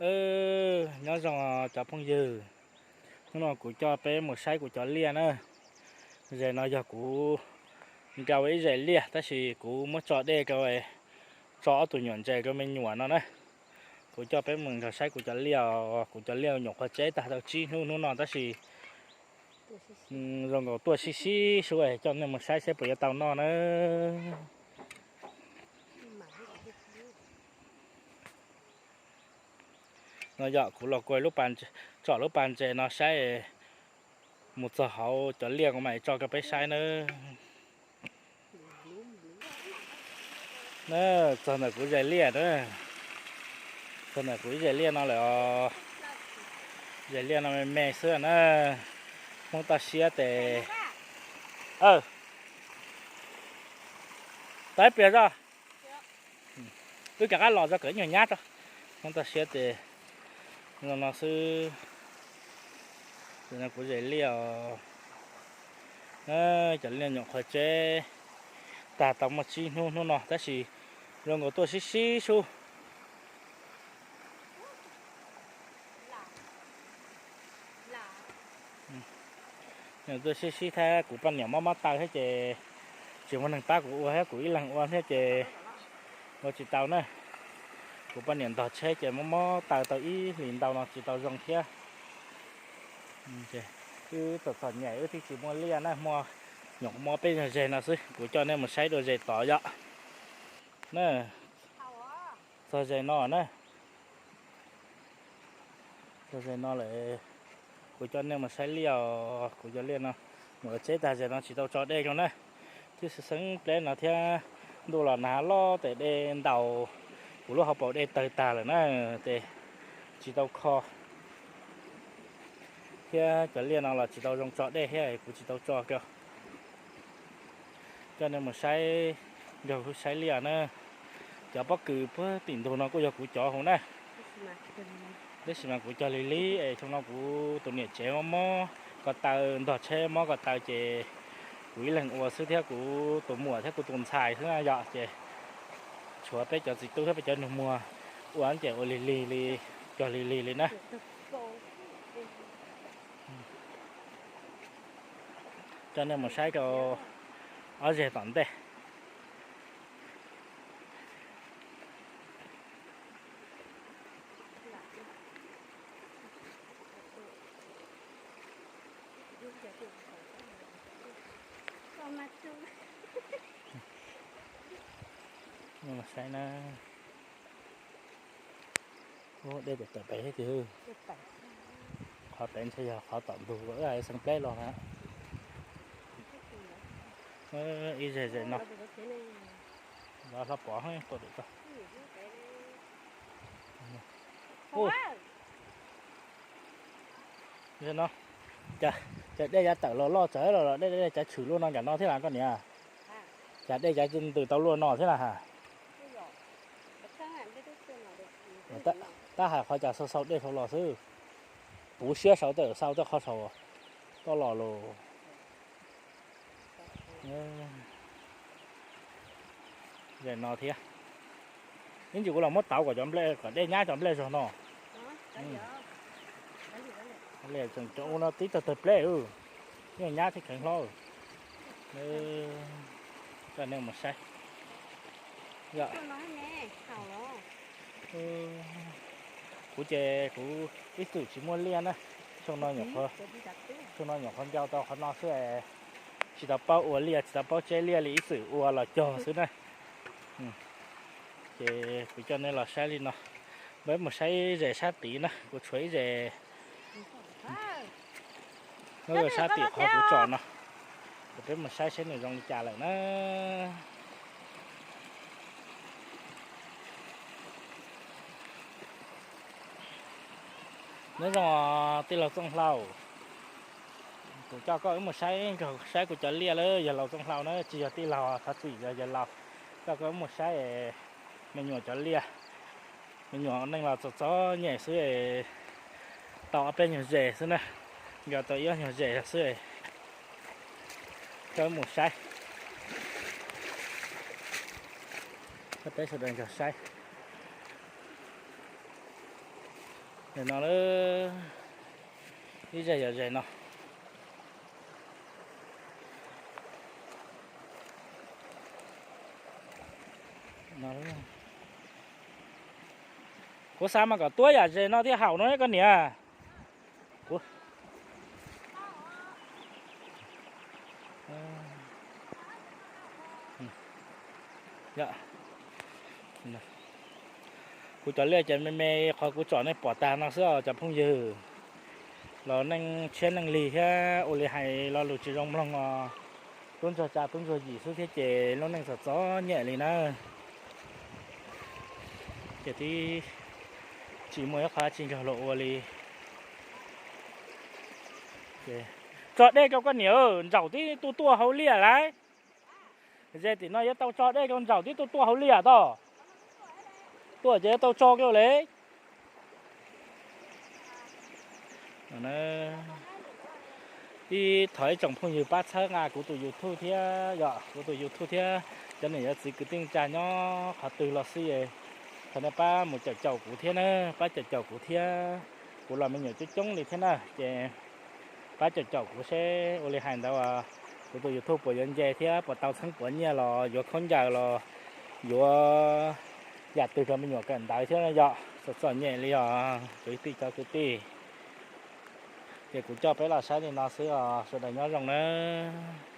Nyob zoo cov phooj ywg, hnub no kuv coj peb mus saib kuv cov liaj na. Zes no yog kuv nqa ua ib zes liaj tab sis kuv muab tso dej rau, tso ob tug nyuam ntses rau me nyuam no na. Kuv coj peb mus nrog saib kuv cov liaj, kuv cov liaj nyuam qhuav tseb tag tau tsib hnub hnub no tab sis zoo nkaus tuaj sib sib sub, coj nej mus saib saib puas yuav tau noj na. No yog kuv los kuj tsom lub pas ntses no saib, mus txog hauv cov liaj kuv mam tso rau peb saib na. Na, txog ntawm kuv zes liaj na, txog ntawm kuv ib zes liaj no lawm os. Zes liaj no me me xwb na. Hmoob toj siab tes, tau ib pliag zoj, wb rov qab los tso kom ib nyuag nyab tso. Hmoob toj siab tes, no no xwb. Kuv zes liaj os. Cov liaj nyuam qhuav tseb tag tau muaj tsib hnub hnub no tab sis zoo nkaus tuaj sib sib sub. Tuaj sib sib thiab kuv poj niam mob mob taw thiab ces tsis muaj neeg pab kuv ua thiab kuv ib leeg ua thiab ces ua tsis tau na. Kuv poj niam ntog tsheb ces mob mob taw tau ib hlis ntau no tsis tau zoo thiab. Wb txom txom nyem wb thiaj tsis muaj liaj na, muaj, nyuam qhuav muaj peb nyuag zes no xwb. Kuv coj nej mus saib dua zes tod yom. Na, txog zes no na. Txog zes no lawm, kuv coj nej mus saib liaj os. Kuv cov liaj no, mus tseb tag zes no tsis tau tso dej rau na. Twb xeeb pleb no thiab, ntuj los nag loj tes dej ntaus kuv lub hauv paus dej tawg tag lawm na, ces tsis tau kho. Thiab cov liaj no los tsis tau zoo tso dej thiab kuv tsis tau tso rau. Coj nej mus saib, nrog kuv saib liaj na. Cov pob kws puag tim ntug no kuj yog kuv cov hauv na. Tab sis mas kuv cog lig lig es xyoo no kuv tus niam tsev mob mob ko taw, ntog tsheb mob ko taw ces kuv ib leeg ua xwb thiab kuv tus muam thiab kuv tus ntxhais xwb na yom, ces tshuav peb cov txiv tub thiab peb cov nus muag ua ces ua lig lig li, cog lig lig li na. Coj nej mus saib rau ob zeg tom ntej. Saib na. Ub, dej tawm pem thiab tiag. Qhov pem ntshe yog qhov tom ntug uas wb hais xeeb pleb los na. Ib zeg zes no. Los hlob Pov tuaj dem koj. Ub, no, cas dej yav tawm los loj tsawv los los dej dej cav tshwm luaj no nram no thiab las koj niam? Cas dej cav ntws tau luaj no thiab las has? Tab hais qhov cas sau sau dej sau los xwb. Puv siab sau tej xau tej qhov sau toj los lus. Zes no thiab. Ib ntsis kuv los muab tauv kom cov nplej, kom dej nyab cov nplej zog no. Tseem cov ua no tib tawg tawg pleb, yeej nyab thiab kheev hlob. Coj nej mus saib. Kuv ces kuv ib txwm tsis muaj liaj na, xyoo no nyuam qhuav, xyoo no nyuam qhuav nco tau qhov no xwb, tsis tau paub ua liaj tsis tau paub tseb liaj li, ib txwm ua los cog xwb na. Ces kuv coj nej los saib li no, peb mus saib zes sab tid na, kuv tshuav ib zes, sab tim qhov kuv tsom no, kuv peb mus saib saib nws zoo li cas lawm na. Nyob zoo tij laug Txooj Hlau, kuv coj koj wb mus saib, saib kuv cov liaj lawm, yawg laus Txooj Hlau na, tsis yog tij laug, thov txim, yog yawg laus. Coj koj wb mus saib me nyuam cov liaj. Me nyuam neej los txom txom nyem xwb, tau ob peb nyuag zes xwb na, nco tau ib ob nyuag zes xwb. Coj wb mus saib, coj peb sawv daws nrog saib. No, ib zej yam zej no. Kuv xav mas kom tuab yam zej no thiaj haum no koj niam. Kuv cov liaj ces me me, qhov kuv tsom nej pom tag no xwb os cov phooj ywg. Los neej tshiab neej lig thiab ua li hais lo lus tsis zoo mloog os, tub ntsuag tsa tub ntsuag yim xwb thiab ces lub neej txom txom nyem li na. Ces twb tsis muaj ib qho tsis nrog luag ua li. Tso dej rau koj niam, ntsaum tib tug tuaj hauv liaj lauj. Ze tim no yuav tau tso dej rau ntsaum tib tug tuaj hauv liaj tod. Tuaj ces yuav tau tso kiag li. Ib thov ib tsoom phooj ywg pab txhawb nqa kuv tus YouTube thiab, yog kuv tus YouTube thiab cov niam cov txiv kwv tij neej tsa nyob qhov twg los xij, thov nej pab mus caum caum kuv thiab na, pab caum caum kuv thiab. Kuv los me nyuam coob coob li thiab na, ces pab caum caum kuv seb ua li hais ntawd kuv tus YouTube puas yuav nce thiab puas tau txheeb puav nyiaj los yuav khaub ncaws los yuav yam twg rau me nyuam kawm ntawv thiab na yom. Txom txom nyem li os kwv tij cov kwv tij. Ces kuv coj peb los saib li no xwb os, sawv daws nyob zoo nawb.